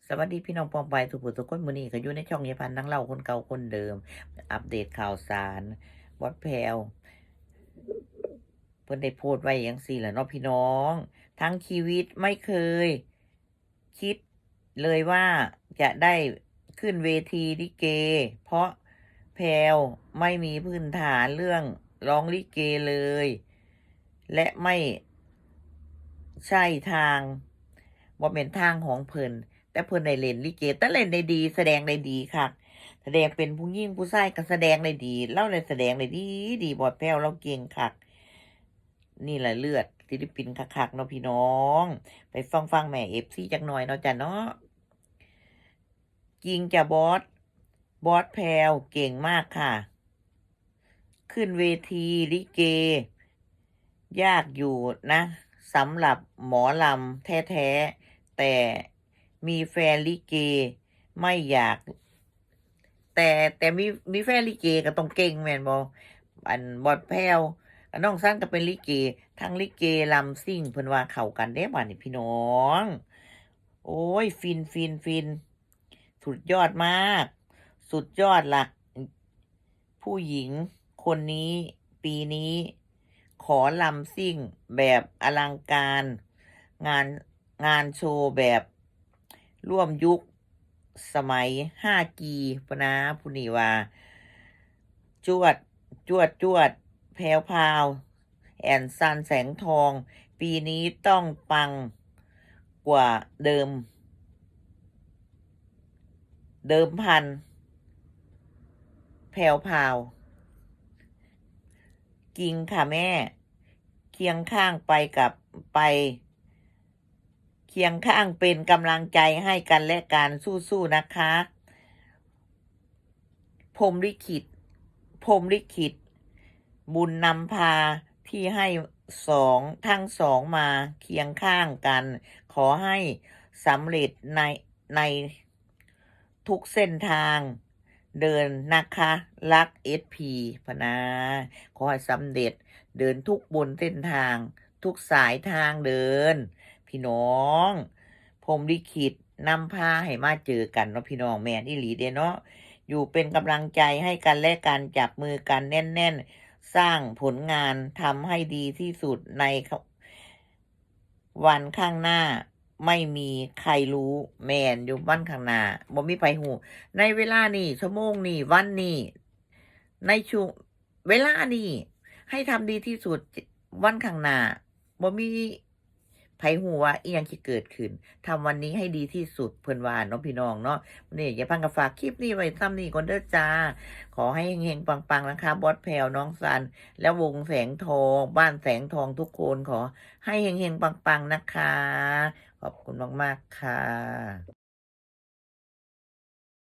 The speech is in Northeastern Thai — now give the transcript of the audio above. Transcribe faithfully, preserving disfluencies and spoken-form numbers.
สวัสดีพี่น้องปองปายทุกผู้ทุกคน มื้อนี้ก็อยู่ในช่องยายพันธุ์นังเล่าคนเก่าคนเดิม อัปเดตข่าวสาร บอสแพรว เพิ่นได้โพสต์ไว้จั่งซี้แหละเนาะพี่น้อง ทั้งชีวิตไม่เคยคิดเลยว่าจะได้ขึ้นเวทีลิเก เพราะแพรวไม่มีพื้นฐานเรื่องร้องลิเกเลย และไม่ใช่ทาง บ่แม่นทางของเพิ่น แต่เพิ่นได้เล่นลิเก แต่เล่นได้ดี แสดงได้ดีคัก แสดงเป็นผู้หญิงผู้ชายก็แสดงได้ดี ลาวได้แสดงได้ดีดี บอสแพรวลาวเก่งคัก นี่แหละเลือดศิลปินคักๆเนาะพี่น้อง ไปฟังๆแหม เอฟซี จักหน่อยเนาะจ้ะเนาะ จริงจ้ะบอส บอสแพรวเก่งมากค่ะ ขึ้นเวทีลิเก ยากอยู่นะ สำหรับหมอลำแท้ๆ แต่มีแฟนลิเก ไม่อยาก แต่ แต่มี มีแฟนลิเกก็ต้องเก่งแม่นบ่ อันบอสแพรว อันน้องซันก็เป็นลิเก ทั้งลิเกลำซิ่ง เพิ่นว่าเข้ากันเด้บัดนี้พี่น้อง โอ้ย ฟิน ฟิน ฟิน สุดยอดมาก สุดยอดละ ผู้หญิงคนนี้ ปีนี้ ขอลำซิ่งแบบอลังการ งาน งานโชว์แบบร่วมยุคสมัย ห้าจี พุ้นนะ ผู้นี้ว่า จวด จวด จวด แพรวพราว แอนซัน แสงทอง ปีนี้ต้องปังกว่าเดิม เดิมพัน แพรวพราว จริงค่ะแม่ เคียงข้างไปกับไป เคียงข้างเป็นกำลังใจให้กันและกัน สู้ๆนะคะ พรหมลิขิต พรหมลิขิต บุญนำพาที่ให้สองทั้งสองมาเคียงข้างกัน ขอให้สำเร็จใน ในทุกเส้นทางเดินนะคะ รัก เอสพี พะนา ขอให้สำเร็จเดินทุกบนเส้นทาง ทุกสายทางเดิน พี่น้อง พรหมลิขิตนำพาให้มาเจอกันเนาะพี่น้อง แม่นอีหลีเด้เนาะ อยู่เป็นกำลังใจให้กันและกัน จับมือกันแน่นๆ สร้างผลงานทำให้ดีที่สุดในวันข้างหน้า ไม่มีใครรู้ แม่นอยู่วันข้างหน้า บ่มีไผฮู้ ในเวลานี้ ชั่วโมงนี้ วันนี้ ในช่วงเวลานี้ ให้ทำดีที่สุด วันข้างหน้า บ่มีไผฮู้ว่าอิหยังสิเกิดขึ้น ทำวันนี้ให้ดีที่สุด เพิ่นว่าเนาะพี่น้องเนาะ นี่ยายพันธุ์ก็ฝากคลิปนี้ไว้ส่ำนี้ก่อนเด้อจ้า ขอให้เฮงๆปังๆนะคะ บอสแพรว น้องซัน และวงแสงทอง บ้านแสงทองทุกคน ขอให้เฮงๆปังๆนะคะ ขอบคุณมากๆค่ะ